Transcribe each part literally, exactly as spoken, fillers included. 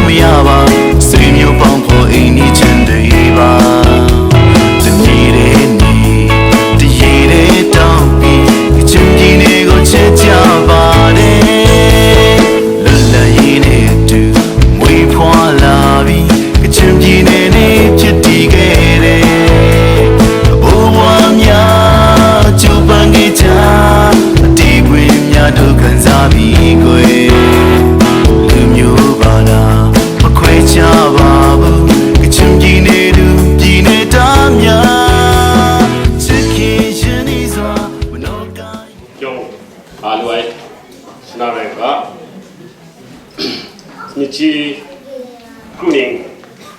မရပါ။ ဆွေမျိုးပေါင်းဖော်အိမ်နီးချင်းတွေပါ။ တနေ့တည်းနေ၊ တရေတည်းတောင်းပြီး၊ ကချင်ပြည်နယ်ကိုချစ်ကြပါတယ်။ လွတ်လပ်ရေးနဲ့အတူမွေးဖွားလာပြီး၊ ကချင်ပြည်နယ်နေ့ဖြစ်တည်ခဲ့တယ်။ အဘိုးဘွားများကြိုးပမ်းခဲ့ကြ၊ အတီးခွင်များတို့ခံစားမိကွယ်။ လူမျိုးဘာသာမခွဲခြားပါဘူး။ ကချင်ပြည်နယ်သူပြည်နယ်သားများ၊ ချစ်ခင်ရင်းနှီးစွာမနောက ကျောင်းအားလုံးရှနာရယ်ကနှစ်ကြီးခုနှစ်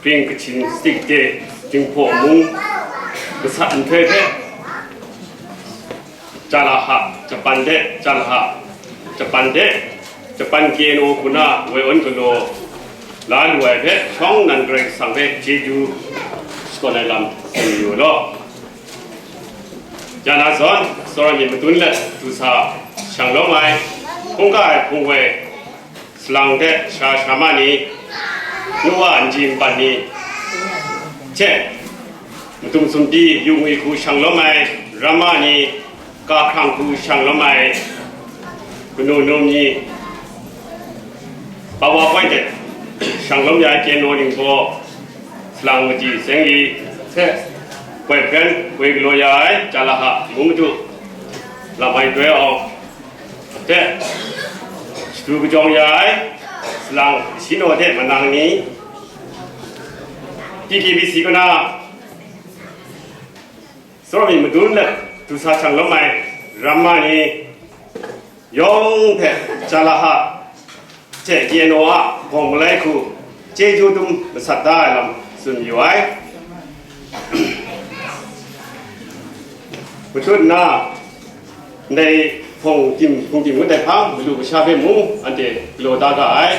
Green Kachin Stick Day တင်ဖို့မူကစားအန်ထွဲဖဲ ကျားလဟ ဂျပန်တဲ့ကျားလဟ ဂျပန်တဲ့ ဂျပန် KNO ခုနဝေဝန်ကလိုလာလူဝဲဖဲ ရှောင်းနန်ဂရိတ်ဆောင်ဖဲ ကျေးဇူးစကောနိုင်လမ်စံယူလော ကျားလဟဇွန် စောရမီမတွန်းလက် သူစာရှောင်းလောမိုင် ဖုံးကၢၢ်ဖုံးဝဲ စလင်တဲ့ ရှာရှာမနီ နုဝါအန်ဂျီမ်ပန်နီ ချက် မတုံစွန်တီ ယူငွေခုရှောင်းလောမိုင် ရမနီ ကာခရံၣ်ခုရှောင်းလောမိုင် ကနူနူမီ ပဝါပွိုင်းတဲ့ ရှောင်းလောမယ KNO နင်းဘော စလင်မတီစဲင်လီ ချက် ပွိုင်ဖရန် ပွိုင်ကလိုယအိုင် ကျားလဟ မူမတု လမိုင်တွဲအောင် တဲ့ စတူကကြောင်ရိုင်း စလင် ရှင်းတော်တဲ့ မနန်းနီ တီကီဘီစီကနာ စောရမီမတွန်းလက် သူစာဆောင်လုံးမိုင် ရမ္မာနီ ယောင်ဖက် ကျားလဟ တဲ့ KNO အ ဂေါ်မလဲခု ကျေးဇူးတင်မဆတ်သားလမ်စွန်ယူဝဲ မထွတ်နာ Ndai hpung tim, hpung tim ngut ai hpang, madu masha hpe mung, anhte galaw da ga ai.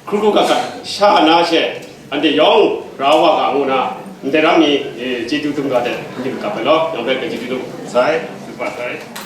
Hkru hkru gat gat sha na she, anhte yawng grau wa ga ngu na, ndai ram ni, eh, chyeju dum ga de, ndim kap ai law, yawng hpe chyeju dum sai, tsun mat sai.